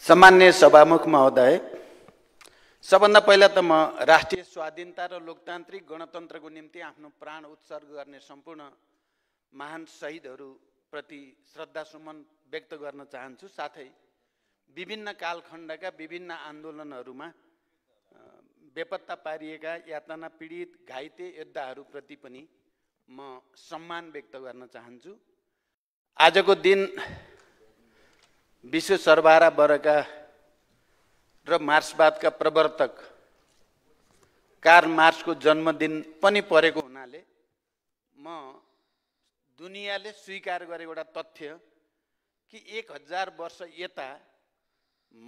सम्मान्य सभामुख महोदय, सबभन्दा पहिला त म राष्ट्रिय स्वाधीनता र लोकतान्त्रिक गणतन्त्रको निम्ति आफ्नो प्राण उत्सर्ग गर्ने सम्पूर्ण महान शहीदहरूप्रति श्रद्धासुमन व्यक्त गर्न चाहन्छु। साथै विभिन्न कालखण्डका विभिन्न आन्दोलनहरूमा बेपत्ता पारिएका यातना पीडित घाइते योद्धाहरूप्रति पनि म सम्मान व्यक्त गर्न चाहन्छु। आजको दिन विश्व सर्वहारा वर्गका र मार्क्सवादका प्रवर्तक कार्ल मार्क्सको जन्मदिन पनि परेको हुनाले म दुनियाँले स्वीकार गरेको एउटा तथ्य कि 1000 वर्ष यता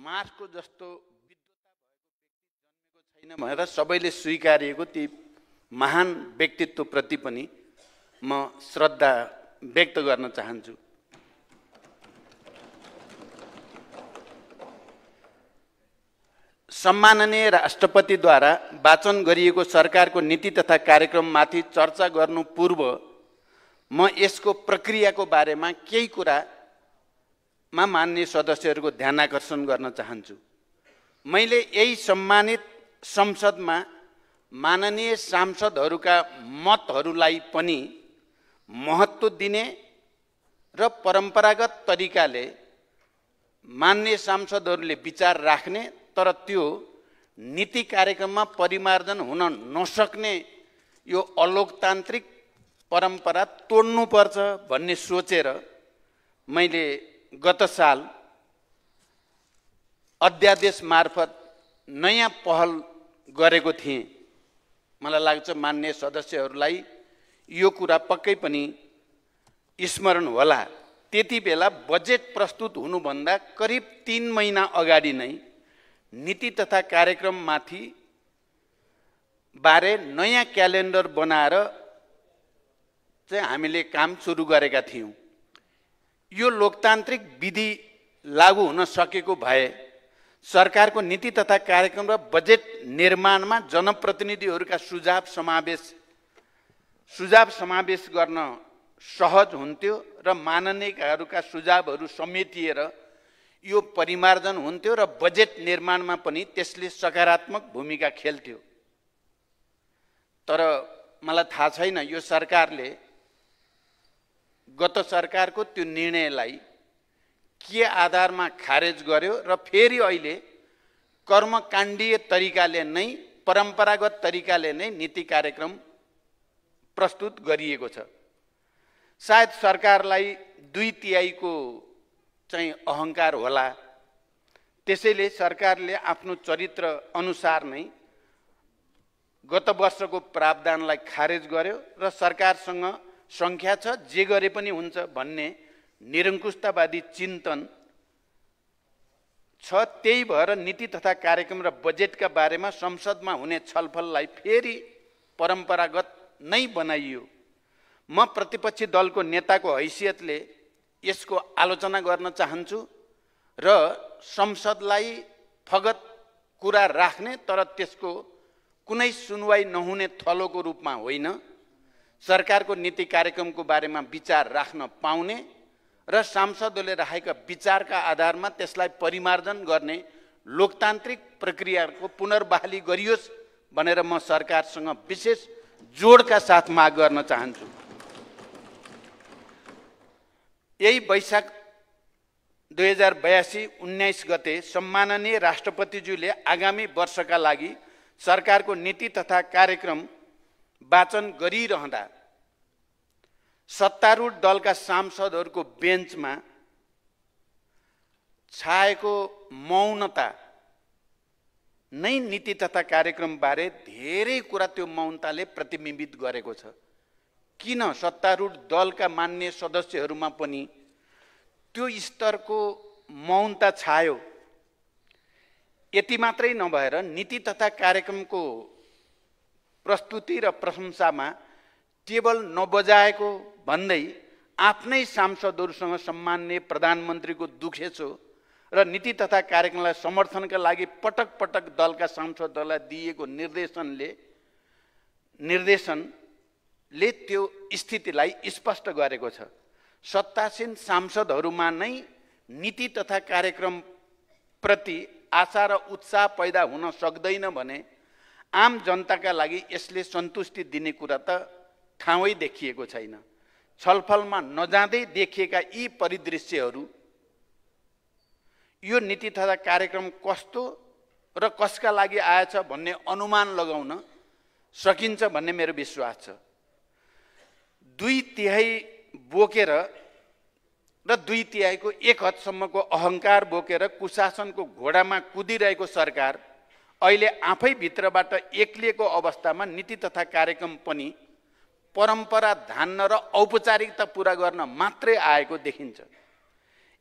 मार्क्सको जस्तो विद्वता भएको व्यक्ति जन्मेको छैन भनेर सबैले स्वीकारिएको ती महान व्यक्तित्वप्रति पनि म श्रद्धा व्यक्त गर्न चाहन्छु। सम्माननीय राष्ट्रपतिद्वारा वाचन गरिएको सरकारको नीति तथा कार्यक्रममाथि चर्चा गर्नु पूर्व म यसको प्रक्रियाको बारेमा केही कुरामा माननीय सदस्यहरूको ध्यान आकर्षण गर्न चाहन्छु। मैले यही सम्मानित संसदमा माननीय सांसदहरूका मतहरूलाई पनि महत्त्व दिने र परम्परागत तरिकाले माननीय सांसदहरूले विचार राख्ने तर त्यो नीति कार्यक्रममा परिमार्जन हुन नसक्ने यो अलोकतान्त्रिक परम्परा तोड्नुपर्छ भन्ने सोचेर मैले गत साल अध्यादेश मार्फत नयाँ पहल गरेको थिएँ। मलाई लाग्छ माननीय सदस्यहरूलाई यो कुरा पक्कै पनि स्मरण होला। त्यति बेला बजेट प्रस्तुत हुनुभन्दा करिब 3 महिना अगाडि नै नीति तथा कार्यक्रममाथि बारे नयाँ क्यालेन्डर बनाएर चाहिँ हामीले काम सुरु गरेका थियौँ। यो लोकतान्त्रिक विधि लागू हुन सकेको भए सरकारको नीति तथा कार्यक्रम र बजेट निर्माणमा जनप्रतिनिधिहरूका सुझाव समावेश गर्न सहज हुन्थ्यो र माननीयहरूका सुझावहरू समेटिएर यो परिमार्जन हुन्थ्यो र बजेट निर्माणमा पनि त्यसले सकारात्मक भूमिका खेल्थ्यो। तर मलाई थाहा छैन यो सरकारले गत सरकारको त्यो निर्णयलाई के आधारमा खारेज गर्यो र फेरि अहिले कर्मकाण्डीय तरिकाले नै परम्परागत तरिकाले नै नीति कार्यक्रम प्रस्तुत गरिएको छ। सायद सरकारलाई 2/3 को चाहिँ अहङ्कार होला। त्यसैले सरकारले आफ्नो चरित्र अनुसार नै गत वर्षको प्रावधानलाई खारेज गर्यो र सरकारसँग सङ्ख्या छ जे गरे पनि हुन्छ भन्ने निरङ्कुशतावादी चिन्तन छ। त्यही भएर नीति तथा कार्यक्रम र बजेटका बारेमा संसदमा हुने छलफललाई फेरि परम्परागत नै बनाइयो। म प्रतिपक्षी दलको नेताको हैसियतले यसको आलोचना गर्न चाहन्छु र संसदलाई फगत कुरा राख्ने तर त्यसको कुनै सुनवाई नहुने थलोको रूपमा होइन, सरकारको नीति कार्यक्रमको बारेमा विचार राख्न पाउने र सांसदहरूले राखेका विचारका आधारमा त्यसलाई परिमार्जन गर्ने लोकतान्त्रिक प्रक्रियाको पुनर्बहाली गरियोस् भनेर म सरकारसँग विशेष जोडका साथ माग गर्न चाहन्छु। यही वैशाख 2082-19 गते सम्माननीय राष्ट्रपतिज्यूले आगामी वर्षका लागि सरकारको नीति तथा कार्यक्रम वाचन गरिरहँदा सत्तारूढ दलका सांसदहरूको बेन्चमा छाएको मौनता नै नीति तथा कार्यक्रमबारे धेरै कुरा त्यो मौनताले प्रतिबिम्बित गरेको छ। किन सत्तारूढ दलका मान्य सदस्यहरूमा पनि त्यो स्तरको मौनता छायो? यति मात्रै नभएर नीति तथा कार्यक्रमको प्रस्तुति र प्रशंसामा टेबल नबजाएको भन्दै आफ्नै सांसदहरूसँग सम्माननीय प्रधानमन्त्रीको दुखेसो र नीति तथा कार्यक्रमलाई समर्थनका लागि पटक पटक दलका सांसदहरूलाई दिएको निर्देशनले त्यो स्थितिलाई स्पष्ट गरेको छ। सत्तासीन सांसदहरूमा नै नीति तथा कार्यक्रम प्रति आशा र उत्साह पैदा हुन सक्दैन भने आम जनताका लागि यसले सन्तुष्टि दिने कुरा त ठाउँै देखिएको छैन। छलफलमा नजाँदै देखिएका यी परिदृश्यहरू यो नीति तथा कार्यक्रम कस्तो र कसका लागि आएछ भन्ने अनुमान लगाउन सकिन्छ भन्ने मेरो विश्वास छ। 2/3 बोकेर र 2/3 को एक हदसम्मको अहङ्कार बोकेर कुशासनको घोडामा कुदिरहेको सरकार अहिले आफै भित्रबाट एक्लिएको अवस्थामा नीति तथा कार्यक्रम पनि परम्परा धान्न र औपचारिकता पूरा गर्न मात्रै आएको देखिन्छ।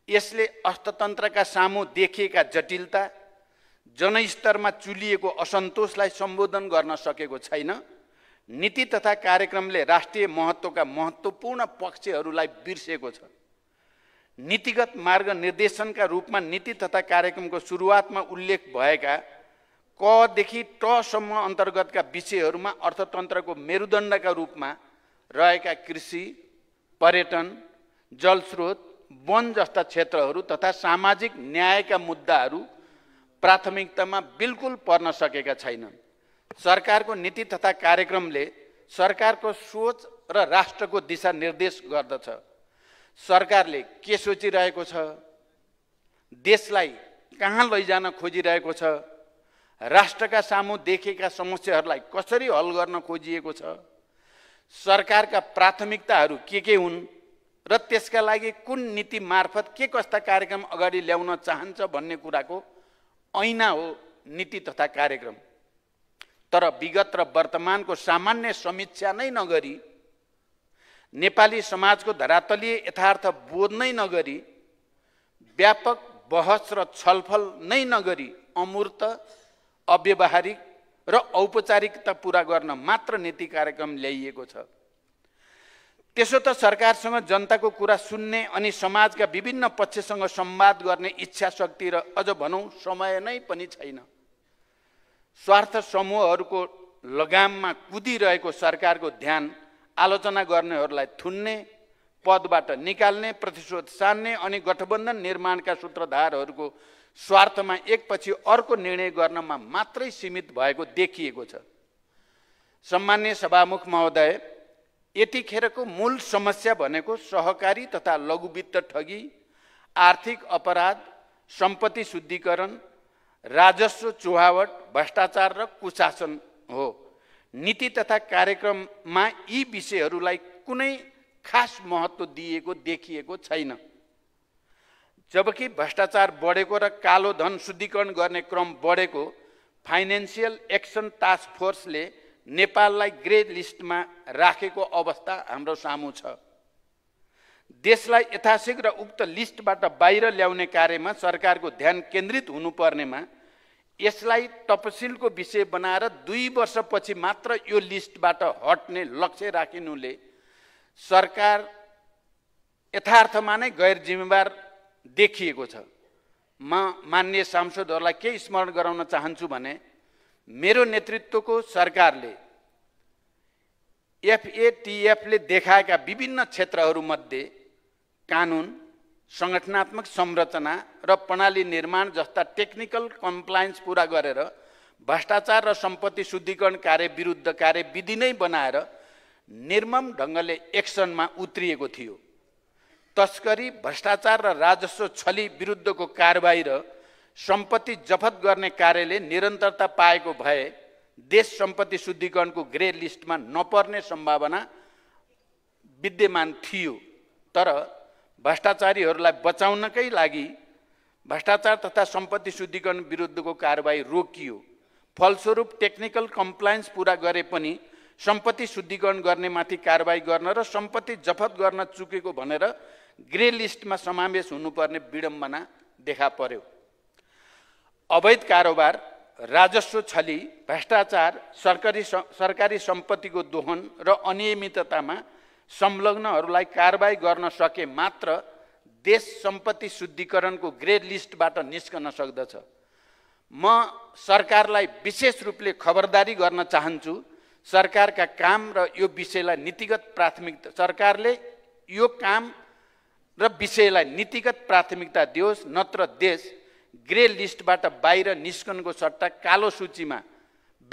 यसले अर्थतन्त्रका सामु देखिएका जटिलता, जनस्तरमा चुलिएको असन्तोषलाई सम्बोधन गर्न सकेको छैन। नीति तथा कार्यक्रमले राष्ट्रिय महत्त्वका महत्त्वपूर्ण पक्षहरूलाई बिर्सेको छ। नीतिगत मार्ग निर्देशनका रूपमा नीति तथा कार्यक्रमको सुरुवातमा उल्लेख भएका क देखि ट सम्म अन्तर्गतका विषयहरूमा अर्थतन्त्रको मेरुदण्डका रूपमा रहेका कृषि, पर्यटन, जलस्रोत, वन जस्ता क्षेत्रहरू तथा सामाजिक न्यायका मुद्दाहरू प्राथमिकतामा बिल्कुल पर्न सकेका छैनन्। सरकारको नीति तथा कार्यक्रमले सरकारको सोच र राष्ट्रको दिशा निर्देश गर्दछ। सरकारले के सोचिरहेको छ, देशलाई कहाँ लैजान खोजिरहेको छ, राष्ट्रका सामु देखेका समस्याहरूलाई कसरी हल गर्न खोजिएको छ, सरकारका प्राथमिकताहरू के हुन् र त्यसका लागि कुन नीति मार्फत के कस्ता कार्यक्रम अगाडि ल्याउन चाहन्छ भन्ने कुराको ऐना हो नीति तथा कार्यक्रम। तर विगत र वर्तमानको सामान्य समीक्षा नै नगरी, नेपाली समाजको धरातलीय यथार्थ बोध नै नगरी, व्यापक बहस र छलफल नै नगरी अमूर्त, अव्यावहारिक र औपचारिकता पूरा गर्न मात्र नीति कार्यक्रम ल्याइएको छ। त्यसो त सरकारसँग जनताको कुरा सुन्ने अनि समाजका विभिन्न पक्षसँग संवाद गर्ने इच्छा शक्ति र अझ भनौँ समय नै पनि छैन। स्वार्थ समूहहरूको लगाममा कुदिरहेको सरकारको ध्यान आलोचना गर्नेहरूलाई थुन्ने, पदबाट निकाल्ने, प्रतिशोध सान्ने अनि गठबन्धन निर्माणका सूत्रधारहरूको स्वार्थमा एकपछि अर्को निर्णय गर्नमा मात्रै सीमित भएको देखिएको छ। सम्माननीय सभामुख महोदय, यतिखेरको मूल समस्या भनेको सहकारी तथा लघुवित्त ठगी, आर्थिक अपराध, सम्पत्ति शुद्धिकरण, राजस्व चुहावट, भ्रष्टाचार र कुशासन हो। नीति तथा कार्यक्रममा यी विषयहरूलाई कुनै खास महत्त्व दिएको देखिएको छैन। जबकि भ्रष्टाचार बढेको र कालो धन शुद्धिकरण गर्ने क्रम बढेको फाइनेन्सियल एक्सन टास्क फोर्सले नेपाललाई ग्रे लिस्टमा राखेको अवस्था हाम्रो सामु छ। देशलाई यथाशीघ्र उक्त लिस्टबाट बाहिर ल्याउने कार्यमा सरकारको ध्यान केन्द्रित हुनुपर्नेमा यसलाई तपसिलको विषय बनाएर 2 वर्षपछि मात्र यो लिस्टबाट हट्ने लक्ष्य राखिनुले सरकार यथार्थमा नै गैर जिम्मेवार देखिएको छ। म माननीय सांसदहरूलाई के स्मरण गराउन चाहन्छु भने मेरो नेतृत्वको सरकारले एफएटीएफले देखाएका विभिन्न क्षेत्रहरूमध्ये कानुन, संगठनात्मक संरचना र प्रणाली निर्माण जस्ता टेक्निकल कम्प्लायन्स पूरा गरेर भ्रष्टाचार र सम्पत्ति शुद्धिकरण कार्य विरुद्ध कार्यविधि नै बनाएर निर्मम ढङ्गले एक्सनमा उत्रिएको थियो। तस्करी, भ्रष्टाचार र राजस्व छली विरुद्धको कारबाही र सम्पत्ति जफत गर्ने कार्यले निरन्तरता पाएको भए देश सम्पत्ति शुद्धिकरणको ग्रे लिस्टमा नपर्ने सम्भावना विद्यमान थियो। तर भ्रष्टाचारीहरूलाई बचाउनकै लागि भ्रष्टाचार तथा सम्पत्ति शुद्धिकरण विरुद्धको कारबाही रोकियो। फलस्वरूप टेक्निकल कम्प्लायन्स पूरा गरे पनि सम्पत्ति शुद्धिकरण गर्नेमाथि कारबाही गर्न र सम्पत्ति जफत गर्न चुकेको भनेर ग्रे लिस्टमा समावेश हुनुपर्ने विडम्बना देखा पर्यो। अवैध कारोबार, राजस्व छली, भ्रष्टाचार, सरकारी सम्पत्तिको दोहन र अनियमिततामा संलग्नहरूलाई कारबाही गर्न सके मात्र देश सम्पत्ति शुद्धिकरणको ग्रे लिस्टबाट निस्कन सक्दछ। म सरकारलाई विशेष रूपले खबरदारी गर्न चाहन्छु, सरकारका काम र यो विषयलाई नीतिगत प्राथमिकता सरकारले यो काम र विषयलाई नीतिगत प्राथमिकता दियोस्, नत्र देश ग्रे लिस्टबाट बाहिर निस्कनको सट्टा कालो सूचीमा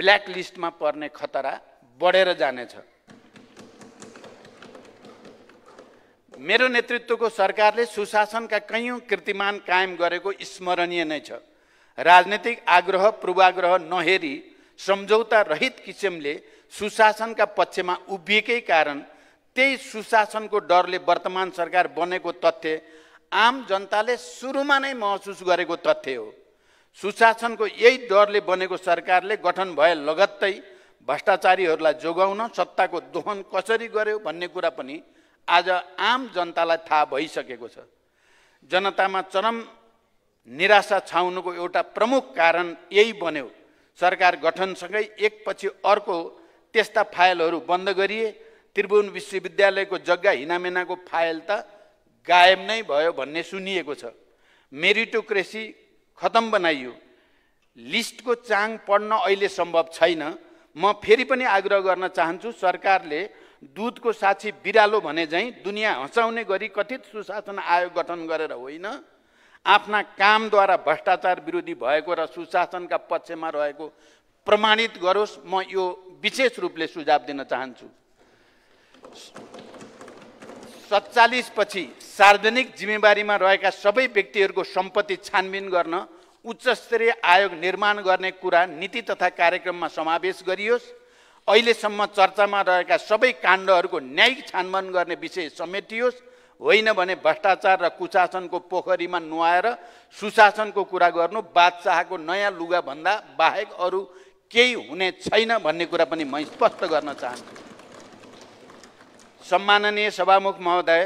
ब्ल्याक लिस्टमा पर्ने खतरा बढेर जानेछ। मेरो नेतृत्वको सरकारले सुशासनका कैयौं कीर्तिमान कायम गरेको स्मरणीय नै छ। राजनीतिक आग्रह पूर्वाग्रह नहेरी सम्झौता रहित किसिमले सुशासनका पक्षमा उभिएकै कारण त्यही सुशासनको डरले वर्तमान सरकार बनेको तथ्य आम जनताले सुरुमा नै महसुस गरेको तथ्य हो। सुशासनको यही डरले बनेको सरकारले गठन भए लगत्तै भ्रष्टाचारीहरूलाई जोगाउन सत्ताको दोहन कसरी गर्यो भन्ने कुरा पनि आज आम जनतालाई थाहा भइसकेको छ। जनतामा चरम निराशा छाउनुको एउटा प्रमुख कारण यही बन्यो। सरकार गठनसँगै एकपछि अर्को त्यस्ता फाइलहरू बन्द गरिए। त्रिभुवन विश्वविद्यालयको जग्गा हिनामिनाको फाइल त गायब नै भयो भन्ने सुनिएको छ। मेरिटोक्रेसी खतम बनाइयो। लिस्टको चाङ पढ्न अहिले सम्भव छैन। म फेरि पनि आग्रह गर्न चाहन्छु, सरकारले दूधको साक्षी बिरालो भने झैं दुनियाँ हँसाउने गरी कथित सुशासन आयोग गठन गरेर होइन, आफ्ना कामद्वारा भ्रष्टाचार विरोधी भएको र सुशासनका पक्षमा रहेको प्रमाणित गरोस्। म यो विशेष रूपले सुझाव दिन चाहन्छु। 47 पछि सार्वजनिक जिम्मेवारीमा रहेका सबै व्यक्तिहरूको सम्पत्ति छानबिन गर्न उच्चस्तरीय आयोग निर्माण गर्ने कुरा नीति तथा कार्यक्रममा समावेश गरियोस्। अहिलेसम्म चर्चामा रहेका सबै काण्डहरूको न्यायिक छानबिन गर्ने विषय समेटियोस्। होइन भने भ्रष्टाचार र कुशासनको पोखरीमा नुहाएर सुशासनको कुरा गर्नु बादशाहको नयाँ लुगा भन्दा बाहेक अरू केही हुने छैन भन्ने कुरा पनि म स्पष्ट गर्न चाहन्छु। सम्माननीय सभामुख महोदय,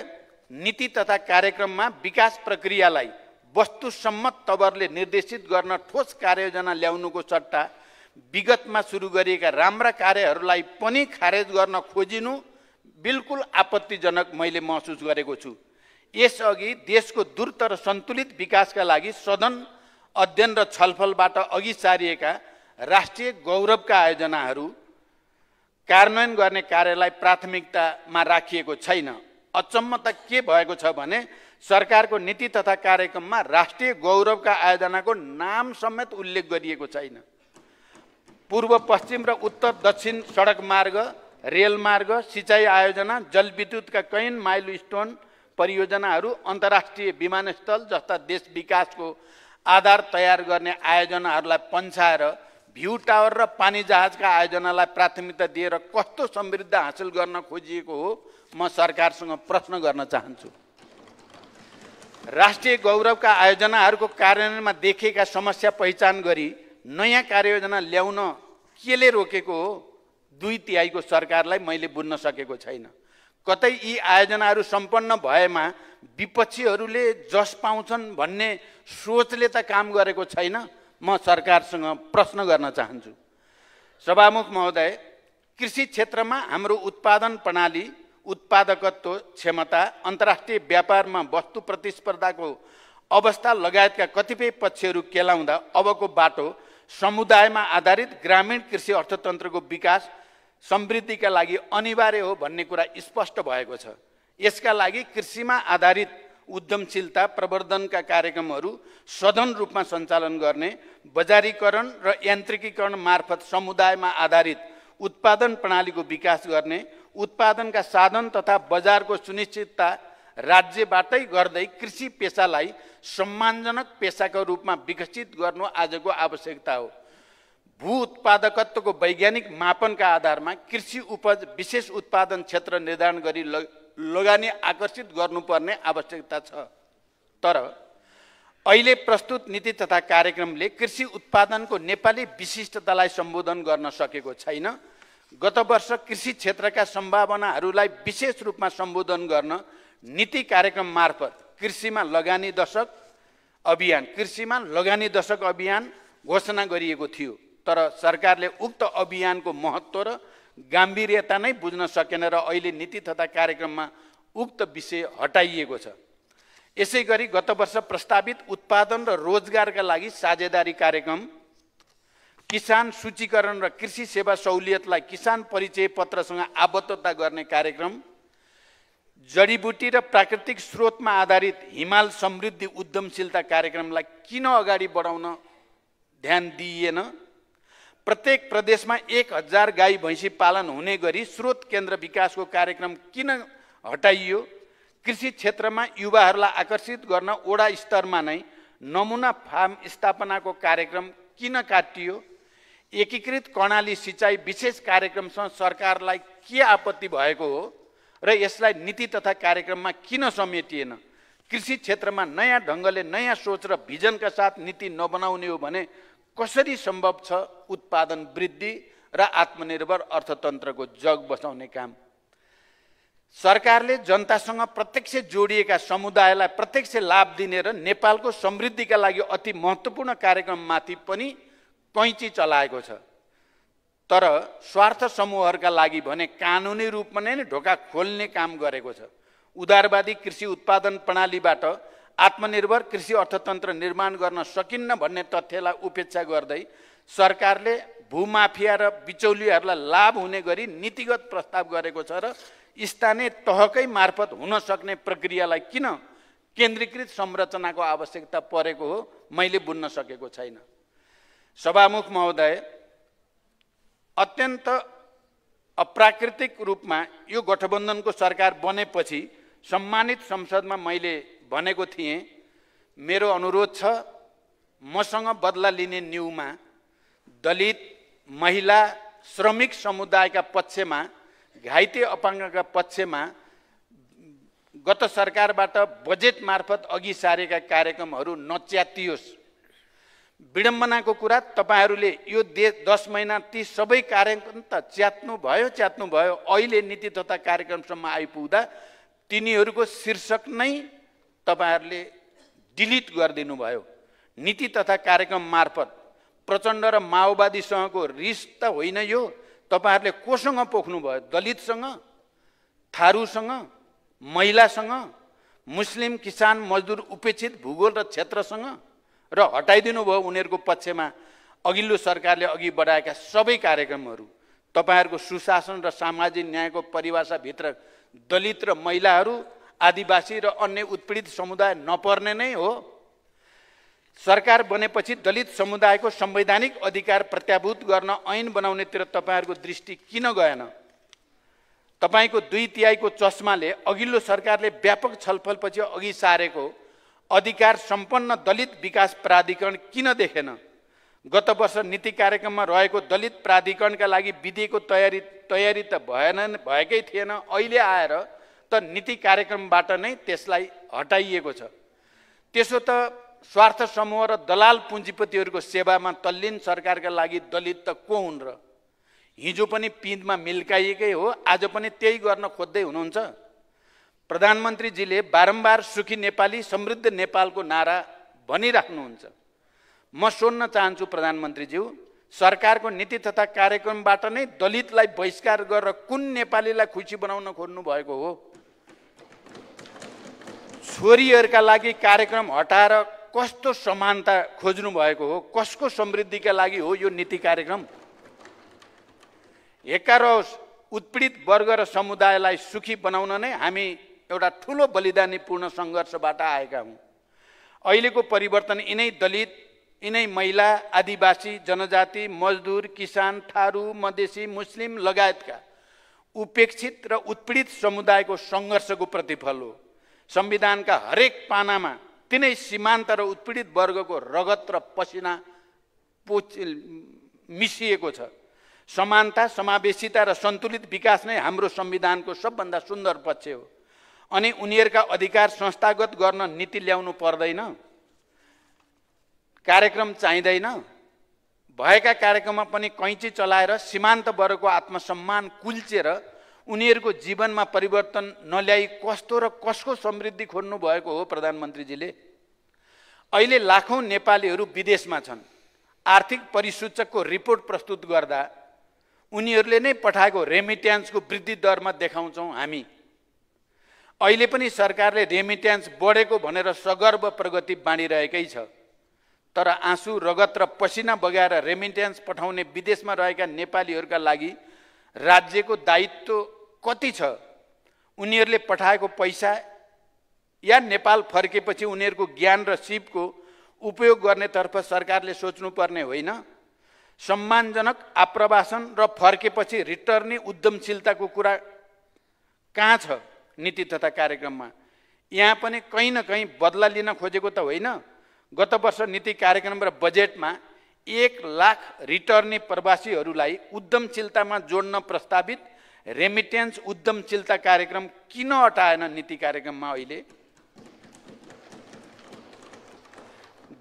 नीति तथा कार्यक्रममा विकास प्रक्रियालाई वस्तुसम्मत तवरले निर्देशित गर्न ठोस कार्ययोजना ल्याउनुको सट्टा विगतमा सुरु गरिएका राम्रा कार्यहरूलाई पनि खारेज गर्न खोजिनु बिल्कुल आपत्तिजनक मैले महसुस गरेको छु। यसअघि देशको द्रुत र सन्तुलित विकासका लागि सदन अध्ययन र छलफलबाट अघि सारिएका राष्ट्रिय गौरवका आयोजनाहरू कार्यान्वयन गर्ने कार्यलाई प्राथमिकतामा राखिएको छैन। अचम्म त के भएको छ भने सरकारको नीति तथा कार्यक्रममा राष्ट्रिय गौरवका आयोजनाको नाम समेत उल्लेख गरिएको छैन। पूर्व पश्चिम र उत्तर दक्षिण सडक मार्ग, रेल मार्ग, सिँचाइ आयोजना, जलविद्युतका कैयन माइलस्टोन परियोजनाहरू, अन्तर्राष्ट्रिय विमानस्थल जस्ता देश विकासको आधार तयार गर्ने आयोजनाहरूलाई पन्छाएर भ्यू टावर र पानी जहाजका आयोजनालाई प्राथमिकता दिएर कस्तो समृद्धि हासिल गर्न खोजिएको हो, म सरकारसँग प्रश्न गर्न चाहन्छु। राष्ट्रिय गौरवका आयोजनाहरूको कार्यान्वयनमा देखिएका समस्या पहिचान गरी नयाँ कार्ययोजना ल्याउन केले रोकेको हो, 2/3 सरकारलाई मैले बुझ्न सकेको छैन। कतै यी आयोजनाहरू सम्पन्न भएमा विपक्षीहरूले जस पाउँछन् भन्ने सोचले त काम गरेको छैन। म सरकारसँग प्रश्न गर्न चाहन्छु। सभामुख महोदय, कृषि क्षेत्रमा हाम्रो उत्पादन प्रणाली, उत्पादकत्व क्षमता, अन्तर्राष्ट्रिय व्यापारमा वस्तु प्रतिस्पर्धाको अवस्था लगायतका कतिपय पक्षहरू केलाउँदा अबको बाटो समुदायमा आधारित ग्रामीण कृषि अर्थतन्त्रको विकास समृद्धिका लागि अनिवार्य हो भन्ने कुरा स्पष्ट भएको छ। यसका लागि कृषिमा आधारित उद्यमशीलता प्रवर्धनका कार्यक्रमहरू सधन रूपमा सञ्चालन गर्ने, बजारीकरण र यान्त्रिकीकरण मार्फत समुदायमा आधारित उत्पादन प्रणालीको विकास गर्ने, उत्पादनका साधन तथा बजारको सुनिश्चितता राज्यबाटै गर्दै कृषि पेसालाई सम्मानजनक पेसाको रूपमा विकसित गर्नु आजको आवश्यकता हो। भू उत्पादकत्वको वैज्ञानिक मापनका आधारमा कृषि उपज विशेष उत्पादन क्षेत्र निर्धारण गरी लगानी आकर्षित गर्नुपर्ने आवश्यकता छ। तर अहिले प्रस्तुत नीति तथा कार्यक्रमले कृषि उत्पादनको नेपाली विशिष्टतालाई सम्बोधन गर्न सकेको छैन। गत वर्ष कृषि क्षेत्रका सम्भावनाहरूलाई विशेष रूपमा सम्बोधन गर्न नीति कार्यक्रम मार्फत कृषिमा लगानी दशक अभियान घोषणा गरिएको थियो। तर सरकारले उक्त अभियानको महत्त्व र गाम्भीर्यता नै बुझ्न सकेन र अहिले नीति तथा कार्यक्रममा उक्त विषय हटाइएको छ। यसै गरी गत वर्ष प्रस्तावित उत्पादन र रोजगारका लागि साझेदारी कार्यक्रम, किसान सूचीकरण र कृषि सेवा सहुलियतलाई किसान परिचय पत्रसँग आबद्धता गर्ने कार्यक्रम, जडीबुटी र प्राकृतिक स्रोतमा आधारित हिमाल समृद्धि उद्यमशीलता कार्यक्रमलाई किन अगाडि बढाउन ध्यान दिइएन? प्रत्येक प्रदेशमा 1000 गाई भैँसी पालन हुने गरी स्रोत केन्द्र विकासको कार्यक्रम किन हटाइयो? कृषि क्षेत्रमा युवाहरूलाई आकर्षित गर्न वडा स्तरमा नै नमुना फार्म स्थापनाको कार्यक्रम किन काटियो? एकीकृत कर्णाली सिँचाइ विशेष कार्यक्रमसँग सरकारलाई के आपत्ति भएको हो र यसलाई नीति तथा कार्यक्रममा किन समेटिएन? कृषि क्षेत्रमा नयाँ ढङ्गले नयाँ सोच र भिजनका साथ नीति नबनाउने हो भने कसरी सम्भव छ उत्पादन वृद्धि र आत्मनिर्भर अर्थतन्त्रको जग बसाउने काम? सरकारले जनतासँग प्रत्यक्ष जोडिएका समुदायलाई प्रत्यक्ष लाभ दिने र नेपालको समृद्धिका लागि अति महत्त्वपूर्ण कार्यक्रममाथि पनि कैँची चलाएको छ। तर स्वार्थ समूहहरूका लागि भने कानुनी रूपमा नै ढोका खोल्ने काम गरेको छ। उदारवादी कृषि उत्पादन प्रणालीबाट आत्मनिर्भर कृषि अर्थतन्त्र निर्माण गर्न सकिन्न भन्ने तथ्यलाई उपेक्षा गर्दै सरकारले भूमाफिया र बिचौलियाहरूलाई लाभ हुने गरी नीतिगत प्रस्ताव गरेको छ र स्थानीय तहकै मार्फत हुन सक्ने प्रक्रियालाई किन केन्द्रीकृत संरचनाको आवश्यकता परेको हो मैले बुझ्न सकेको छैन। सभामुख महोदय, अत्यन्त अप्राकृतिक रूपमा यो गठबन्धनको सरकार बनेपछि सम्मानित संसदमा मैले भनेको थिएँ, मेरो अनुरोध छ मसँग बदला लिने न्युमा दलित, महिला, श्रमिक समुदायका पक्षमा, घाइते अपाङ्गका पक्षमा गत सरकारबाट बजेट मार्फत अघि सारेका कार्यक्रमहरू नच्यातियोस्। विडम्बनाको कुरा, तपाईहरूले यो 10 महिना ती सबै कार्यक्रम त च्यात्नु भयो। अहिले नीति तथा कार्यक्रमसम्म आइपुग्दा तिनीहरूको शीर्षक नै तपाईहरूले डिलिट गरिदिनु भयो। नीति तथा कार्यक्रम मार्फत प्रचण्ड र माओवादीसँगको रिस त होइन यो, तपाईहरूले कोसँग पोख्नु भयो? दलितसँग, थारूसँग, महिलासँग, मुस्लिम, किसान, मजदुर, उपेक्षित भूगोल र क्षेत्रसँग, र हटाइदिनु भयो उनीहरूको पक्षमा अघिल्लो सरकारले अघि बढाएका सबै कार्यक्रमहरू। तपाईहरूको सुशासन र सामाजिक न्यायको परिभाषाभित्र दलित र महिलाहरू, आदिवासी र अन्य उत्पीडित समुदाय नपर्ने नै हो। सरकार बनेपछि दलित समुदायको संवैधानिक अधिकार प्रत्याभूत गर्न ऐन बनाउनेतिर तपाईहरूको दृष्टि किन गएन? तपाईको 2/3 चस्माले अघिल्लो सरकारले व्यापक छलफलपछि अघि सारेको अधिकार सम्पन्न दलित विकास प्राधिकरण किन देखेन? गत वर्ष नीति कार्यक्रममा रहेको दलित प्राधिकरणका लागि विधिको तयारी त भएकै थिएन। अहिले आएर त नीति कार्यक्रमबाट नै त्यसलाई हटाइएको छ। त्यसो त स्वार्थ समूह र दलाल पुँजीपतिहरूको सेवामा तल्लीन सरकारका लागि दलित त को हुन् र? हिजो पनि पिँधमा मिल्काइएकै हो, आज पनि त्यही गर्न खोज्दै हुनुहुन्छ। प्रधानमन्त्रीजीले बारम्बार सुखी नेपाली समृद्ध नेपालको नारा भनिराख्नुहुन्छ। म सोध्न चाहन्छु प्रधानमन्त्रीज्यू, सरकारको नीति तथा कार्यक्रमबाट नै दलितलाई बहिष्कार गरेर कुन नेपालीलाई खुसी बनाउन खोज्नु भएको हो? छोरीहरूका लागि कार्यक्रम हटाएर कस्तो समानता खोज्नु भएको हो? कसको समृद्धिका लागि हो यो नीति कार्यक्रम? एकारोस उत्पीडित वर्ग र समुदायलाई सुखी बनाउन नै हामी एउटा ठुलो बलिदानीपूर्ण सङ्घर्षबाट आएका हौँ। अहिलेको परिवर्तन यिनै दलित, यिनै महिला, आदिवासी, जनजाति, मजदुर, किसान, थारू, मधेसी, मुस्लिम लगायतका उपेक्षित र उत्पीडित समुदायको सङ्घर्षको प्रतिफल हो। संविधानका हरेक पानामा तिनै सीमान्त र उत्पीडित वर्गको रगत र पसिना मिसिएको छ। समानता, समावेशिता र सन्तुलित विकास नै हाम्रो संविधानको सबभन्दा सुन्दर पक्ष हो। अनि उनीहरूका अधिकार संस्थागत गर्न नीति ल्याउनु पर्दैन, कार्यक्रम चाहिँदैन। भएका कार्यक्रममा पनि कैँची चलाएर सीमान्त वर्गको आत्मसम्मान कुल्चेर उनीहरूको जीवनमा परिवर्तन नल्याई कस्तो र कसको समृद्धि खोज्नु भएको हो प्रधानमन्त्रीजीले? अहिले लाखौं नेपालीहरू विदेशमा छन्। आर्थिक परिसूचकको रिपोर्ट प्रस्तुत गर्दा उनीहरूले नै पठाएको रेमिट्यान्सको वृद्धि दरमा देखाउँछौँ हामी। अहिले पनि सरकारले रेमिट्यान्स बढेको भनेर सगर्व प्रगति बाँडिरहेकै छ। तर आँसु, रगत र पसिना बगाएर रेमिट्यान्स पठाउने विदेशमा रहेका नेपालीहरूका लागि राज्यको दायित्व कति छ? उनीहरूले पठाएको पैसा या नेपाल फर्केपछि उनीहरूको ज्ञान र सिपको उपयोग गर्नेतर्फ सरकारले सोच्नुपर्ने होइन। सम्मानजनक आप्रवासन र फर्केपछि रिटर्नी उद्यमशीलताको कुरा कहाँ छ नीति तथा कार्यक्रममा? यहाँ पनि कहीँ न कहीँ बदला लिन खोजेको त होइन? गत वर्ष नीति कार्यक्रम र बजेटमा 1 लाख रिटर्नी प्रवासीहरूलाई उद्यमशीलतामा जोड्न प्रस्तावित रेमिटेन्स उद्यमशीलता कार्यक्रम किन हटाएन नीति कार्यक्रममा? अहिले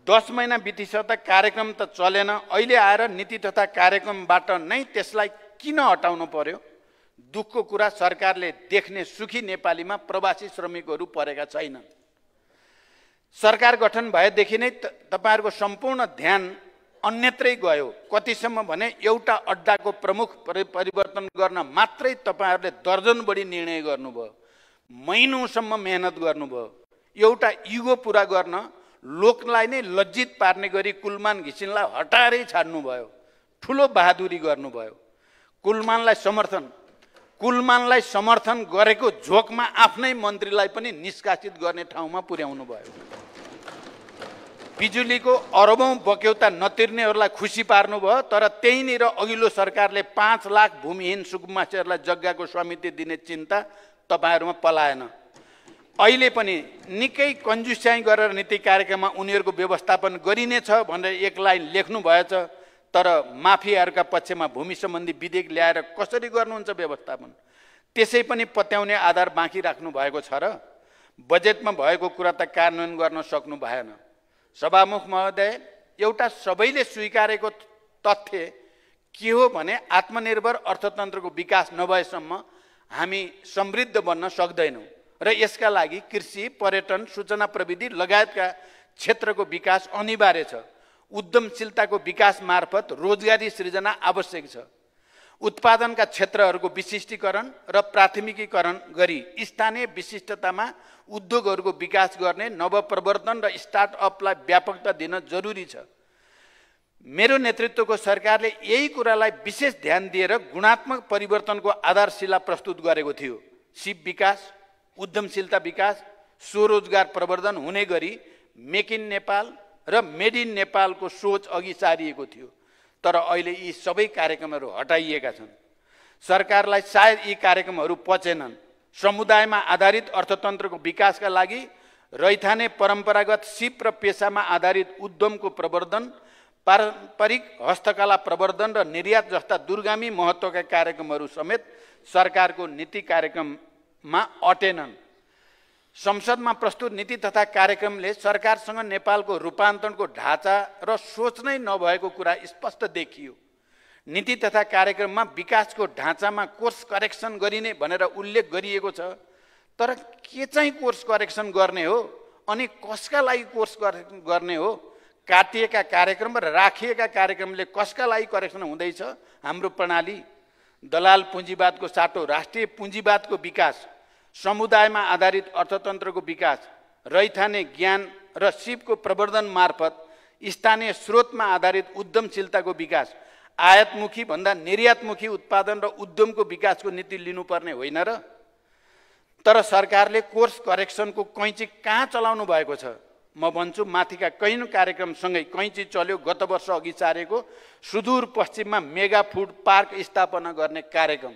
10 महिना बितिसक्दा कार्यक्रम त चलेन, अहिले आएर नीति तथा कार्यक्रमबाट नै त्यसलाई किन हटाउनु पर्यो? दुःखको कुरा सरकारले देख्ने सुखी नेपालीमा प्रवासी श्रमिकहरू परेका छैनन्। सरकार गठन भएदेखि नै तपाईहरुको सम्पूर्ण ध्यान अन्यत्रै गयो। कतिसम्म भने एउटा अड्डाको प्रमुख परिवर्तन गर्न मात्रै तपाईहरुले दर्जन बढी निर्णय गर्नुभयो, महिनौसम्म मेहनत गर्नुभयो। एउटा इगो पूरा गर्न लोकलाई नै लज्जित पार्ने गरी कुलमान घिसिङलाई हटाएरै छाड्नुभयो, ठुलो बहादुरी गर्नुभयो। कुलमानलाई समर्थन गरेको झोकमा आफ्नै मन्त्रीलाई पनि निष्कासित गर्ने ठाउँमा पुर्याउनु भयो। बिजुलीको अरबौं बक्यौता नतिर्नेहरूलाई खुसी पार्नुभयो, तर त्यहीँनिर अघिल्लो सरकारले 5 लाख भूमिहीन सुकुम्बासीहरूलाई जग्गाको स्वामित्व दिने चिन्ता तपाईहरुमा पलाएन। अहिले पनि निकै कन्जुस्याइ गरेर नीति कार्यक्रममा उनीहरूको व्यवस्थापन गरिनेछ भनेर एक लाइन लेख्नु भएछ, तर माफियाहरूका पक्षमा भूमि सम्बन्धी विधेयक ल्याएर कसरी गर्नुहुन्छ व्यवस्थापन? त्यसै पनि पत्याउने आधार बाँकी राख्नु भएको छ र? बजेटमा भएको कुरा त कार्यान्वयन गर्न सक्नु भएन। सभामुख महोदय, एउटा सबैले स्वीकारेको तथ्य के हो भने आत्मनिर्भर अर्थतन्त्रको विकास नभएसम्म हामी समृद्ध बन्न सक्दैनौँ र यसका लागि कृषि, पर्यटन, सूचना प्रविधि लगायतका क्षेत्रको विकास अनिवार्य छ। उद्यमशीलताको विकास मार्फत रोजगारी सृजना आवश्यक छ। उत्पादनका क्षेत्रहरूको विशिष्टीकरण र प्राथमिकीकरण गरी स्थानीय विशिष्टतामा उद्योगहरूको विकास गर्ने, नवप्रवर्तन र स्टार्टअपलाई व्यापकता दिन जरुरी छ। मेरो नेतृत्वको सरकारले यही कुरालाई विशेष ध्यान दिएर गुणात्मक परिवर्तनको आधारशिला प्रस्तुत गरेको थियो। सिप विकास, उद्यमशीलता विकास, स्वरोजगार प्रवर्धन हुने गरी मेक इन नेपाल र मेड इन नेपालको सोच अघि सारिएको थियो। तर अहिले यी सबै कार्यक्रमहरू हटाइएका छन्। सरकारलाई सायद यी कार्यक्रमहरू पचेनन्। समुदायमा आधारित अर्थतन्त्रको विकासका लागि रैथाने परम्परागत सिप र पेसामा आधारित उद्यमको प्रवर्धन, पारम्परिक हस्तकला प्रवर्धन र निर्यात जस्ता दूरगामी महत्त्वका कार्यक्रमहरू समेत सरकारको नीति कार्यक्रममा अटेनन्। संसदमा प्रस्तुत नीति तथा कार्यक्रमले सरकारसँग नेपालको रूपान्तरणको ढाँचा र सोच नै नभएको कुरा स्पष्ट देखियो। नीति तथा कार्यक्रममा विकासको ढाँचामा कोर्स करेक्सन गरिने भनेर उल्लेख गरिएको छ, तर के चाहिँ कोर्स करेक्सन गर्ने हो अनि कसका लागि कोर्स गर्ने हो? काटिएका कार्यक्रम र राखिएका कार्यक्रमले कसका लागि करेक्सन हुँदैछ? हाम्रो प्रणाली दलाल पुँजीवादको साटो राष्ट्रिय पुँजीवादको विकास, समुदायमा आधारित अर्थतन्त्रको विकास, रैथाने ज्ञान र सिपको प्रवर्धन मार्फत स्थानीय स्रोतमा आधारित उद्यमशीलताको विकास, आयातमुखी भन्दा निर्यातमुखी उत्पादन र उद्यमको विकासको नीति लिनुपर्ने होइन र? तर सरकारले कोर्स करेक्सनको कैँची कहाँ चलाउनु भएको छ? म भन्छु, माथिका कैयौं कार्यक्रमसँगै कैँची चल्यो गत वर्ष अघि सारेको सुदूर पश्चिममा मेगा फुड पार्क स्थापना गर्ने कार्यक्रम।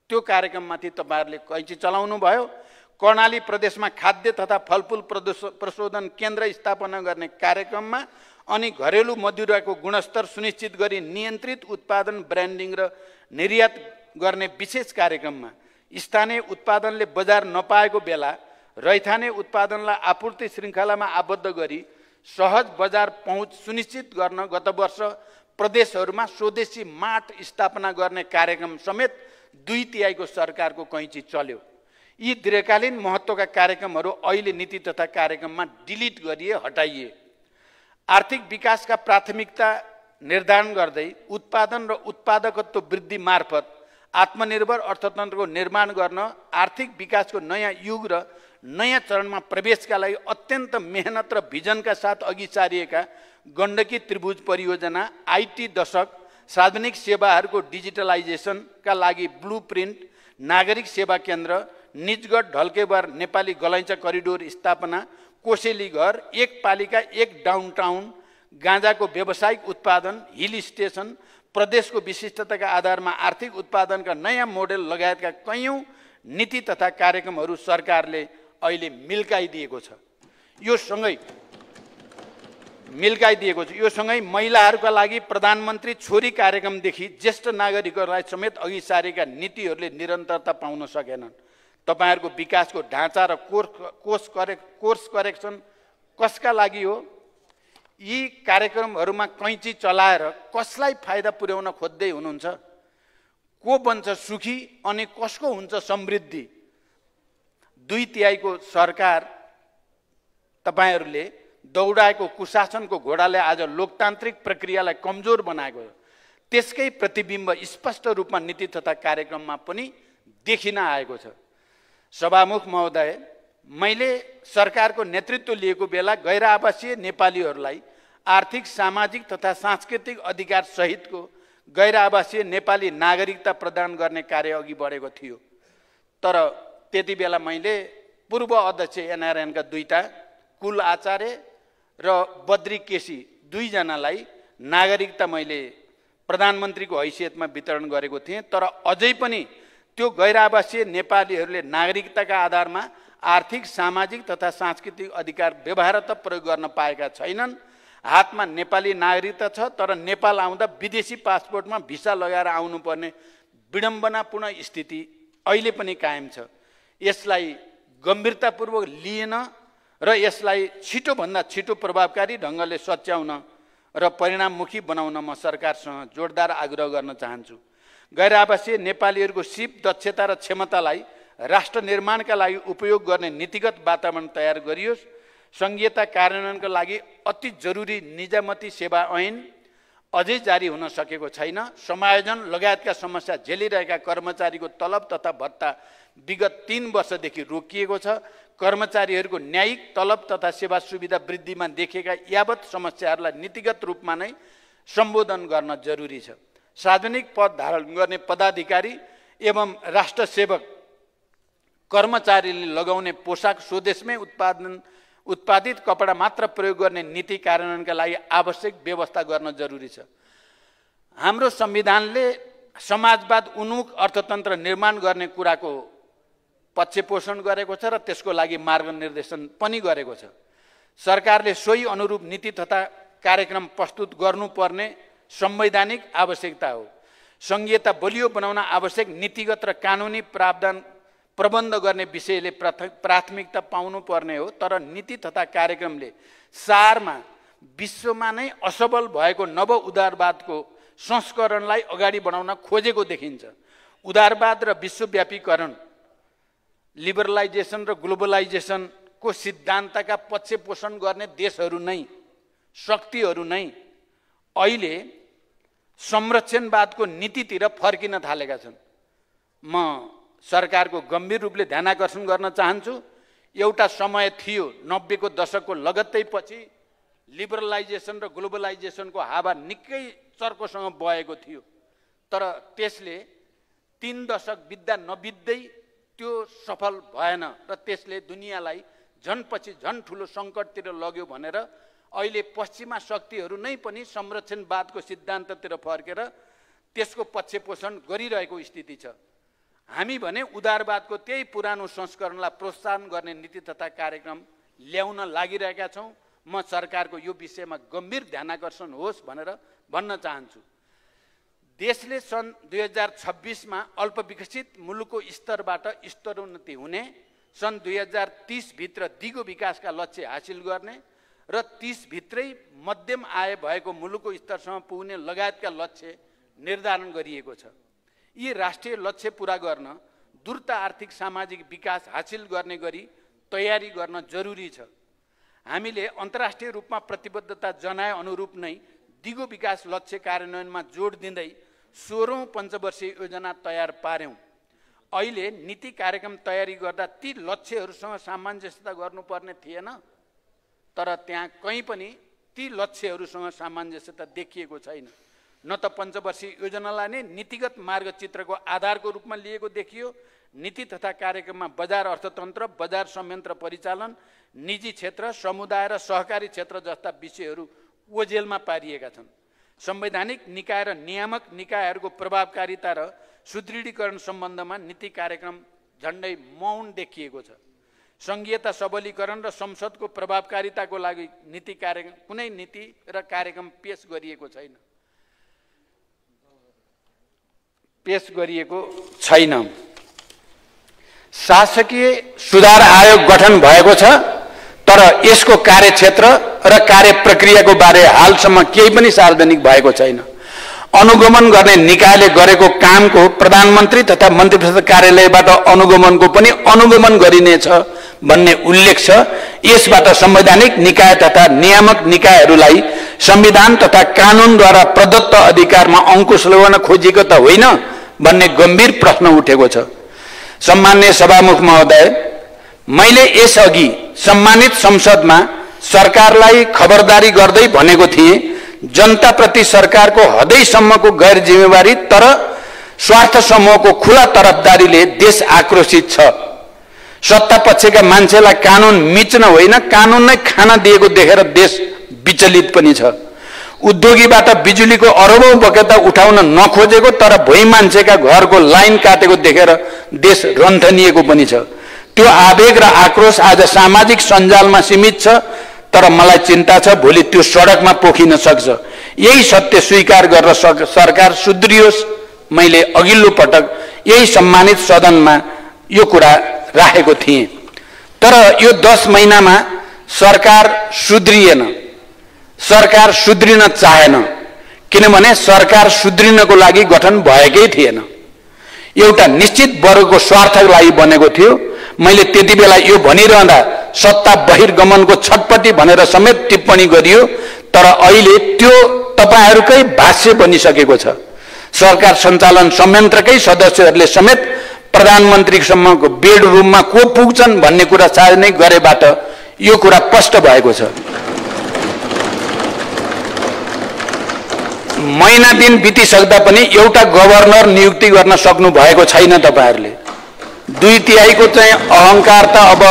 त्यो कार्यक्रममाथि तपाईहरुले कैँची चलाउनु भयो। कर्णाली प्रदेशमा खाद्य तथा फलफुल प्रशोधन केन्द्र स्थापना गर्ने कार्यक्रममा अनि घरेलु मदिराको गुणस्तर सुनिश्चित गरी नियन्त्रित उत्पादन, ब्रान्डिङ र निर्यात गर्ने विशेष कार्यक्रममा स्थानीय उत्पादनले बजार नपाएको बेला रैथाने उत्पादनलाई आपूर्ति श्रृङ्खलामा आबद्ध गरी सहज बजार पहुँच सुनिश्चित गर्न गत वर्ष प्रदेशहरूमा स्वदेशी मार्ट स्थापना गर्ने कार्यक्रम समेत 2/3 सरकारको कैँची चल्यो। यी दीर्घकालीन महत्त्वका कार्यक्रमहरू अहिले नीति तथा कार्यक्रममा डिलिट गरिए, हटाइए। आर्थिक विकासका प्राथमिकता निर्धारण गर्दै उत्पादन र उत्पादकत्व वृद्धि मार्फत आत्मनिर्भर अर्थतन्त्रको निर्माण गर्न आर्थिक विकासको नयाँ युग र नयाँ चरणमा प्रवेशका लागि अत्यन्त मेहनत र भिजनका साथ अघि सारिएका गण्डकी त्रिभुज परियोजना, आईटी दशक, सार्वजनिक सेवाहरूको डिजिटलाइजेसनका लागि ब्लुप्रिन्ट, नागरिक सेवा केन्द्र, निजगढ ढल्केबर नेपाली गलैँचा करिडोर स्थापना, कोसेली घर, एक पालिका एक डाउनटाउन, गाँजाको व्यावसायिक उत्पादन, हिल स्टेसन, प्रदेशको विशिष्टताका आधारमा आर्थिक उत्पादनका नयाँ मोडेल लगायतका कैयौँ नीति तथा कार्यक्रमहरू सरकारले अहिले मिल्काइदिएको छ। यो सँगै महिलाहरूका लागि प्रधानमन्त्री छोरी कार्यक्रमदेखि ज्येष्ठ नागरिकहरूलाई समेत अघि सारेका नीतिहरूले निरन्तरता पाउन सकेनन्। तपाईहरूको विकासको ढाँचा र कोर्स करेक्सन कसका लागि हो? यी कार्यक्रमहरूमा कैँची चलाएर कसलाई फाइदा पुर्याउन खोज्दै हुनुहुन्छ? को बन्छ सुखी अनि कसको हुन्छ समृद्धि? 2/3 सरकार तपाईहरूले दौडाएको कुशासनको घोडाले आज लोकतान्त्रिक प्रक्रियालाई कमजोर बनाएको हो। त्यसकै प्रतिबिम्ब स्पष्ट रूपमा नीति तथा कार्यक्रममा पनि देखिन आएको छ। सभामुख महोदय, मैले सरकारको नेतृत्व लिएको बेला गैर आवासीय नेपालीहरूलाई आर्थिक, सामाजिक तथा सांस्कृतिक अधिकार सहितको गैर आवासीय नेपाली नागरिकता प्रदान गर्ने कार्य अघि बढेको थियो। तर त्यति बेला मैले पूर्व अध्यक्ष एनआरएनका 2टा, कुल आचार्य र बद्री केसी 2 जनालाई नागरिकता मैले प्रधानमन्त्रीको हैसियतमा वितरण गरेको थिएँ। तर अझै पनि त्यो गैर आवासीय नेपालीहरूले नागरिकताका आधारमा आर्थिक, सामाजिक तथा सांस्कृतिक अधिकार व्यवहारत प्रयोग गर्न पाएका छैनन्। हातमा नेपाली नागरिकता छ, तर नेपाल आउँदा विदेशी पासपोर्टमा भिसा लगाएर आउनुपर्ने विडम्बनापूर्ण स्थिति अहिले पनि कायम छ। यसलाई गम्भीरतापूर्वक लिएन र यसलाई छिटोभन्दा छिटो प्रभावकारी ढङ्गले सच्याउन र परिणाममुखी बनाउन म सरकारसँग जोडदार आग्रह गर्न चाहन्छु। गैर आवासीय नेपालीहरूको सिप, दक्षता र क्षमतालाई राष्ट्र निर्माणका लागि उपयोग गर्ने नीतिगत वातावरण तयार गरियोस्। संघीयता कार्यान्वयनका लागि अति जरुरी निजामती सेवा ऐन अझै जारी हुन सकेको छैन। समायोजन लगायतका समस्या झेलिरहेका कर्मचारीको तलब तथा भत्ता विगत 3 वर्षदेखि रोकिएको छ। कर्मचारीहरूको न्यायिक तलब तथा सेवा सुविधा वृद्धिमा देखिएका यावत समस्याहरूलाई नीतिगत रूपमा नै सम्बोधन गर्न जरुरी छ। सार्वजनिक पद धारण गर्ने पदाधिकारी एवं राष्ट्र सेवक कर्मचारीले लगाउने पोसाक स्वदेशमै उत्पादित कपडा मात्र प्रयोग गर्ने नीति कार्यान्वयनका लागि आवश्यक व्यवस्था गर्न जरुरी छ। हाम्रो संविधानले समाजवाद उन्मुख अर्थतन्त्र निर्माण गर्ने कुराको पक्षपोषण गरेको छ र त्यसको लागि मार्गनिर्देशन पनि गरेको छ। सरकारले सोही अनुरूप नीति तथा कार्यक्रम प्रस्तुत गर्नुपर्ने संवैधानिक आवश्यकता हो। संघीयता बलियो बनाउन आवश्यक नीतिगत र कानुनी प्रावधान प्रबन्ध गर्ने विषयले प्राथमिकता पाउनुपर्ने हो। तर नीति तथा कार्यक्रमले सारमा विश्वमा नै असफल भएको नव उदारवादको संस्करणलाई अगाडि बढाउन खोजेको देखिन्छ। उदारवाद र विश्वव्यापीकरण, लिबरलाइजेसन र ग्लोबलाइजेसनको सिद्धान्तका पक्षपोषण गर्ने देशहरू नै, शक्तिहरू नै अहिले संरक्षणवादको नीतितिर फर्किन थालेका छन्। म सरकारको गम्भीर रूपले ध्यानाकर्षण गर्न चाहन्छु। एउटा समय थियो 90 को दशकको लगत्तै पछि लिबरलाइजेसन र ग्लोबलाइजेसनको हावा निकै चर्कोसँग बहेको थियो। तर त्यसले 3 दशक बित्दा नबित्दै त्यो सफल भएन र त्यसले दुनियाँलाई झनपछि झन ठुलो सङ्कटतिर लग्यो भनेर अहिले पश्चिमा शक्तिहरू नै पनि संरक्षणवादको सिद्धान्ततिर फर्केर त्यसको पक्षपोषण गरिरहेको स्थिति छ। हामी भने उदारवादको त्यही पुरानो संस्करणलाई प्रोत्साहन गर्ने नीति तथा कार्यक्रम ल्याउन लागिरहेका छौँ। म सरकारको यो विषयमा गम्भीर ध्यानाकर्षण होस् भनेर भन्न चाहन्छु। देशले सन् 2026 मा अल्पविकसित मुलुकको स्तरबाट स्तरोन्नति हुने, सन् 2030 भित्र दिगो विकासका लक्ष्य हासिल गर्ने र 30 भित्रै मध्यम आय भएको मुलुकको स्तरसम्म पुग्ने लगायतका लक्ष्य निर्धारण गरिएको छ। यी राष्ट्रिय लक्ष्य पूरा गर्न द्रुत आर्थिक सामाजिक विकास हासिल गर्ने गरी तयारी गर्न जरुरी छ। हामीले अन्तर्राष्ट्रिय रूपमा प्रतिबद्धता जनाए अनुरूप नै दिगो विकास लक्ष्य कार्यान्वयनमा जोड दिँदै 16औं पञ्चवर्षीय योजना तयार पार्यौं। अहिले नीति कार्यक्रम तयारी गर्दा ती लक्ष्यहरूसँग सामञ्जस्यता गर्नुपर्ने थिएन, तर त्यहाँ कहीँ पनि ती लक्ष्यहरूसँग सामञ्जस्यता देखिएको छैन। न त पञ्चवर्षीय योजनालाई नै नीतिगत मार्गचित्रको आधारको रूपमा लिएको देखियो। नीति तथा कार्यक्रममा बजार अर्थतन्त्र, बजार संयन्त्र परिचालन, निजी क्षेत्र, समुदाय र सहकारी क्षेत्र जस्ता विषयहरू ओझेलमा पारिएका छन्। संवैधानिक निकाय र नियामक निकायहरूको प्रभावकारिता र सुदृढीकरण सम्बन्धमा नीति कार्यक्रम झण्डै मौन देखिएको छ। संघीयता सबलीकरण र संसदको प्रभावकारिताको लागि नीति कार्यक्रम कुनै नीति र कार्यक्रम पेश गरिएको छैन। शासकीय सुधार आयोग गठन भएको छ, तर यसको कार्यक्षेत्र र कार्यप्रक्रियाको बारे हालसम्म केही पनि सार्वजनिक भएको छैन। अनुगमन गर्ने निकायले गरेको कामको प्रधानमन्त्री तथा मन्त्रीपरिषद कार्यालयबाट अनुगमनको पनि अनुगमन गरिनेछ भन्ने उल्लेख छ। यसबाट संवैधानिक निकाय तथा नियामक निकायहरूलाई संविधान तथा कानुनद्वारा प्रदत्त अधिकारमा अंकुश लगाउन खोजिएको त होइन भन्ने गम्भीर प्रश्न उठेको छ। सम्माननीय सभामुख महोदय, मैले यसअघि सम्मानित संसदमा सरकारलाई खबरदारी गर्दै भनेको थिएँ, जनताप्रति सरकारको हदैसम्मको गैर जिम्मेवारी तर स्वार्थ समूहको खुला तरफदारीले देश आक्रोशित छ। सत्ता पक्षका मान्छेलाई कानुन मिच्न होइन, कानुन नै खाना दिएको देखेर देश विचलित पनि छ। उद्योगीबाट बिजुलीको अरबौं बकेता उठाउन नखोजेको तर भोइ मान्छेका घरको लाइन काटेको देखेर देश रन्थनिएको पनि छ। त्यो आवेग र आक्रोश आज सामाजिक सञ्जालमा सीमित छ, तर मलाई चिन्ता छ भोलि त्यो सडकमा पोखिन सक्छ। यही सत्य स्वीकार गरेर सरकार सुध्रियोस्। मैले अघिल्लो पटक यही सम्मानित सदनमा यो कुरा राखेको थिएँ, तर यो 10 महिनामा सरकार सुध्रिएन, सरकार सुध्रिन चाहेन, किनभने सरकार सुध्रिनको लागि गठन भएकै थिएन। एउटा निश्चित वर्गको स्वार्थको लागि बनेको थियो। मैले त्यति बेला यो भनिरहँदा सत्ता बहिर्गमनको छटपटी भनेर समेत टिप्पणी गरियो, तर अहिले त्यो तपाईहरुकै भाष्य बनिसकेको छ। सरकार सञ्चालन संयन्त्रकै सदस्यहरूले समेत प्रधानमन्त्रीसम्मको बेडरुममा को पुग्छन् भन्ने कुरा सार्वजनिक गरेबाट यो कुरा स्पष्ट भएको छ। महिना दिन बितिसक्दा पनि एउटा गभर्नर नियुक्ति गर्न सक्नु भएको छैन तपाईहरुले। 2/3 को चाहिँ अहंकार त अब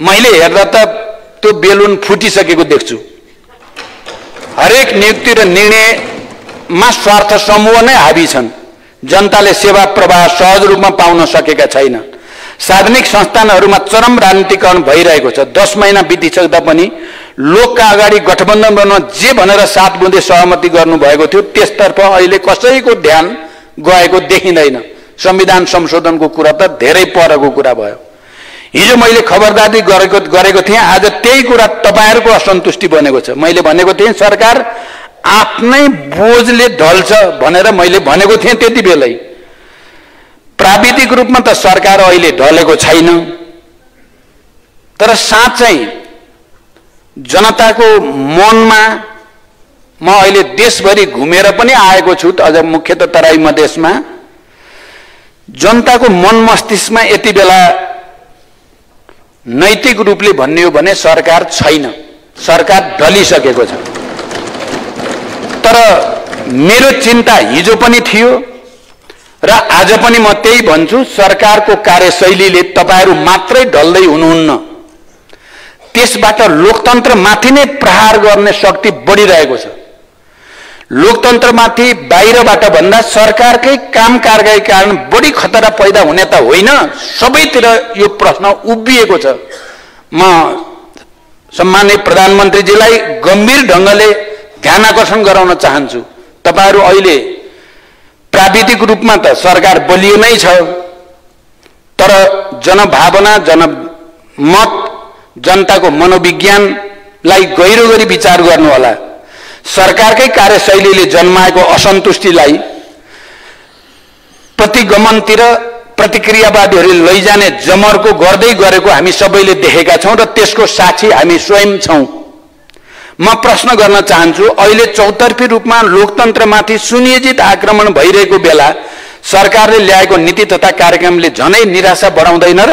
मैले हेर्दा त त्यो बेलुन फुटिसकेको देख्छु। हरेक नियुक्ति र निर्णयमा स्वार्थ समूह नै हाबी छन्। जनताले सेवा प्रवाह सहज रूपमा पाउन सकेका छैन। सार्वजनिक संस्थानहरूमा चरम राजनीतिकरण भइरहेको छ। 10 महिना बितिसक्दा पनि लोकका अगाडि गठबन्धन बनाउन जे भनेर 7 बुँदे सहमति गर्नुभएको थियो त्यसतर्फ अहिले कसैको ध्यान गएको देखिँदैन। संविधान संशोधनको कुरा त धेरै परको कुरा भयो। हिजो मैले खबरदारी गरेको थिएँ, आज त्यही कुरा तपाईहरुको असन्तुष्टि बनेको छ। मैले भनेको थिएँ सरकार आफ्नै बोझले ढल्छ भनेर मैले भनेको थिएँ त्यति बेलै। प्राविधिक रूपमा त सरकार अहिले ढलेको छैन, तर साँच्चै जनताको मनमा म अहिले देशभरि घुमेर पनि आएको छु, अझ मुख्यतः तराई मधेसमा जनताको मन मस्तिष्कमा यति बेला नैतिक रूपले भन्ने हो भने सरकार छैन, सरकार ढलिसकेको छ। तर मेरो चिन्ता हिजो पनि थियो र आज पनि म त्यही भन्छु, सरकारको कार्यशैलीले तपाईहरु मात्रै ढल्दै हुनुहुन्न, त्यसबाट लोकतन्त्रमाथि नै प्रहार गर्ने शक्ति बढिरहेको छ। लोकतन्त्रमाथि बाहिरबाट भन्दा सरकारकै काम कारबाही कारण बढी खतरा पैदा हुने त होइन, सबैतिर यो प्रश्न उभिएको छ। म सम्माननीय प्रधानमन्त्रीजीलाई गम्भीर ढंगले ध्यान आकर्षण गराउन चाहन्छु। तपाईहरु अहिले प्राविधिक रूपमा त सरकार बलियो नै छ, तर जनभावना, जनमत, जनताको मनोविज्ञानलाई गहिरो गरी विचार गर्नु होला। सरकारकै कार्यशैलीले जन्माएको असन्तुष्टिलाई प्रतिगमनतिर प्रतिक्रियावादीहरूले लैजाने जमर्को गर्दै गरेको हामी सबैले देखेका छौं र त्यसको साक्षी हामी स्वयं छौं। म प्रश्न गर्न चाहन्छु, अहिले चौतर्फी रूपमा लोकतन्त्रमाथि सुनियोजित आक्रमण भइरहेको बेला सरकारले ल्याएको नीति तथा कार्यक्रमले झनै निराशा बढाउँदैन र?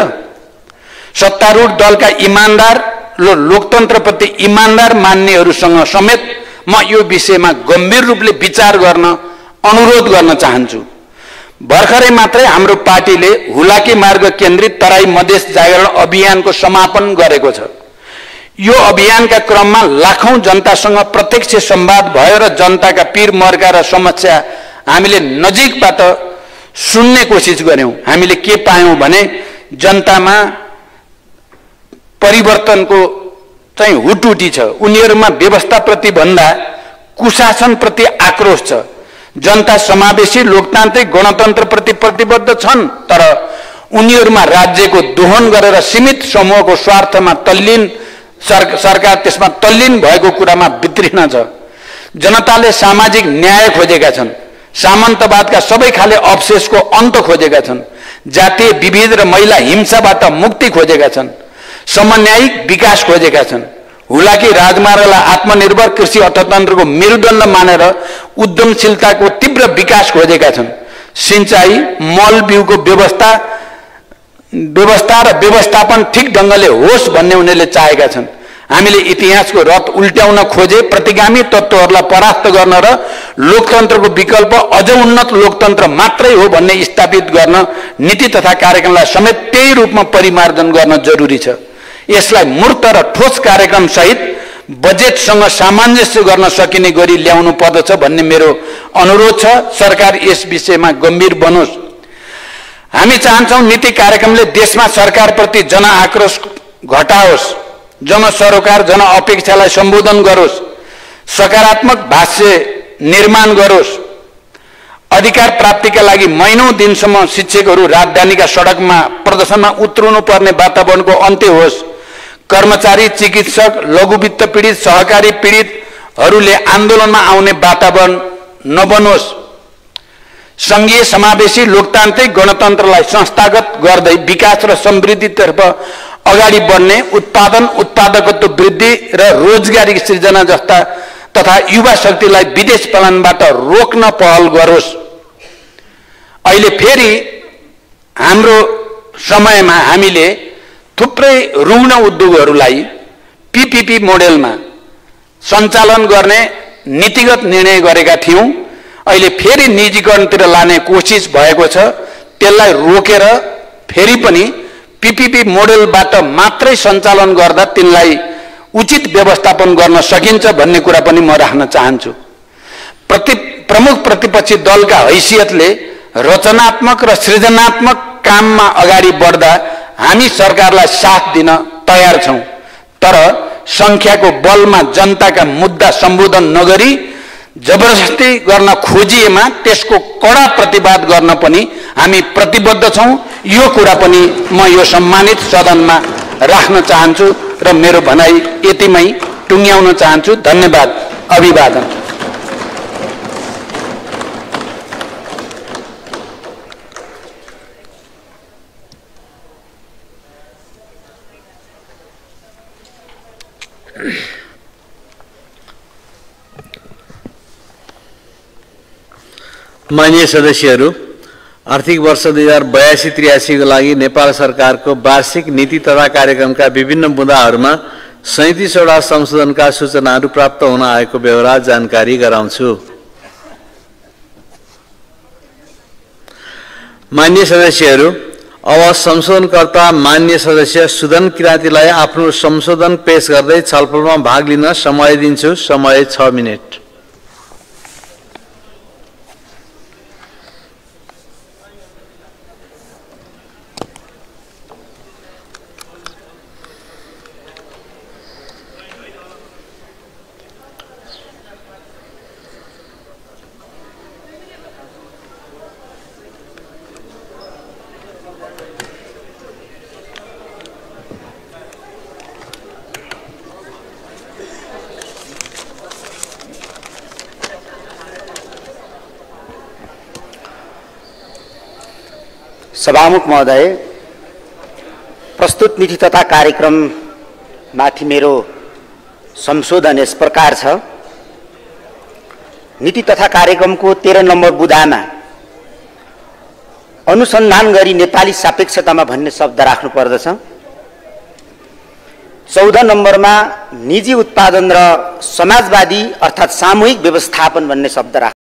सत्तारूढ दलका इमानदार र लोकतन्त्रप्रति इमानदार मान्नेहरूसँग समेत म यो विषयमा गम्भीर रूपले विचार गर्न अनुरोध गर्न चाहन्छु। भर्खरै मात्रै हाम्रो पार्टीले हुलाकी मार्ग केन्द्रित तराई मधेस जागरण अभियानको समापन गरेको छ। यो अभियानका क्रममा लाखौं जनतासँग प्रत्यक्ष संवाद भयो र जनताका पीर मर्का र समस्या हामीले नजिकबाट सुन्ने कोसिस गर्यौं। हामीले के पायौं भने जनतामा परिवर्तनको चाहिँ हुटुटी छ। उनीहरुमा व्यवस्थाप्रति भन्दा कुशासनप्रति आक्रोश छ। जनता समावेशी लोकतान्त्रिक गणतन्त्रप्रति प्रतिबद्ध छन्, तर उनीहरुमा राज्यको दोहन गरेर सीमित समूहको स्वार्थमा तल्लीन सरकार त्यसमा तल्लीन भएको कुरामा वितृष्ण छ। जनताले सामाजिक न्याय खोजेका छन्, सामन्तवादका सबै खाले अवशेषको अन्त खोजेका छन्, जातीय विभेद र महिला हिंसाबाट मुक्ति खोजेका छन्, समन्यायिक विकास खोजेका छन्। हुलाकी राजमार्गलाई आत्मनिर्भर कृषि अर्थतन्त्रको मेरुदण्ड मानेर उद्यमशीलताको तीव्र विकास खोजेका छन्। सिंचाई मल बिउको व्यवस्था र व्यवस्थापन ठिक ढंगले होस् भन्ने उनीहरूले चाहेका छन्। हामीले इतिहासको रथ उल्ट्याउन खोजे प्रतिगामी तत्त्वहरूलाई परास्त गर्न र लोकतन्त्रको विकल्प अझ उन्नत लोकतन्त्र मात्रै हो भन्ने स्थापित गर्न नीति तथा कार्यक्रमलाई समेत त्यही रूपमा परिमार्जन गर्न जरुरी छ। यसलाई मूर्त र ठोस कार्यक्रम सहित बजेटसँग सामञ्जस्य गर्न सकिने गरी ल्याउनु पर्दछ भन्ने मेरो अनुरोध छ। सरकार यस विषयमा गम्भीर बनोस्। हामी चाहन्छौं नीति कार्यक्रमले देशमा सरकारप्रति जनआक्रोश घटाओस्, जनसरोकार जनअपेक्षालाई सम्बोधन गरोस्, सकारात्मक भाष्य निर्माण गरोस्, अधिकार प्राप्तिका लागि महिनौं दिनसम्म शिक्षकहरू राजधानीका सडकमा प्रदर्शनमा उत्रनु पर्ने वातावरणको अन्त्य होस्, कर्मचारी चिकित्सक लघुवित्त पीडित सहकारी पीडितहरूले आन्दोलनमा आउने वातावरण नबनोस्, संघीय समावेशी लोकतान्त्रिक गणतन्त्रलाई संस्थागत गर्दै विकास र समृद्धितर्फ अगाडि बढ्ने उत्पादन उत्पादकत्व वृद्धि र रोजगारी सृजना जस्ता तथा युवा शक्तिलाई विदेश पलायनबाट रोक्न पहल गरोस्। अहिले फेरि हाम्रो समयमा हामीले थुप्रै रुग्ण उद्योगहरूलाई पीपीपी मोडेलमा सञ्चालन गर्ने नीतिगत निर्णय गरेका थियौं। अहिले फेरि निजीकरणतिर लाने कोसिस भएको छ। त्यसलाई रोकेर फेरि पनि पीपीपी मोडेलबाट मात्रै सञ्चालन गर्दा तिनलाई उचित व्यवस्थापन गर्न सकिन्छ भन्ने कुरा पनि म राख्न चाहन्छु। प्रमुख प्रतिपक्षी दलका हैसियतले रचनात्मक र सृजनात्मक काममा अगाडि बढ्दा हामी सरकारलाई साथ दिन तयार छौं, तर संख्याको बलमा जनताका मुद्दा सम्बोधन नगरी जबरजस्ती गर्न खोजिएमा त्यसको कडा प्रतिवाद गर्न पनि हामी प्रतिबद्ध छौं। यो कुरा पनि म यो सम्मानित सदनमा राख्न चाहन्छु र मेरो भनाई यतिमै टुङ्ग्याउन चाहन्छु। धन्यवाद। अभिवादन। माननीय सदस्यहरू, आर्थिक वर्ष 2082-83 को लागि नेपाल सरकारको वार्षिक नीति तथा कार्यक्रमका विभिन्न मुद्दाहरूमा 37 वटा संशोधनका सूचनाहरू प्राप्त हुन आएको बेहोरा जानकारी गराउँछु। माननीय सदस्यहरू, अब संशोधनकर्ता माननीय सदस्य सुदन किराँतीलाई आफ्नो संशोधन पेश गर्दै छलफलमा भाग लिन समय दिन्छु। समय 6 मिनेट। सभामुख महोदय, प्रस्तुत नीति तथा कार्यक्रम माथि मेरो संशोधन यस प्रकार छ। नीति तथा कार्यक्रमको 13 नम्बर बुँदामा अनुसन्धान गरी नेपाली सापेक्षतामा भन्ने शब्द राख्नु पर्दछ। 14 नम्बरमा निजी उत्पादन र समाजवादी अर्थात् सामूहिक व्यवस्थापन भन्ने शब्द राख्छ।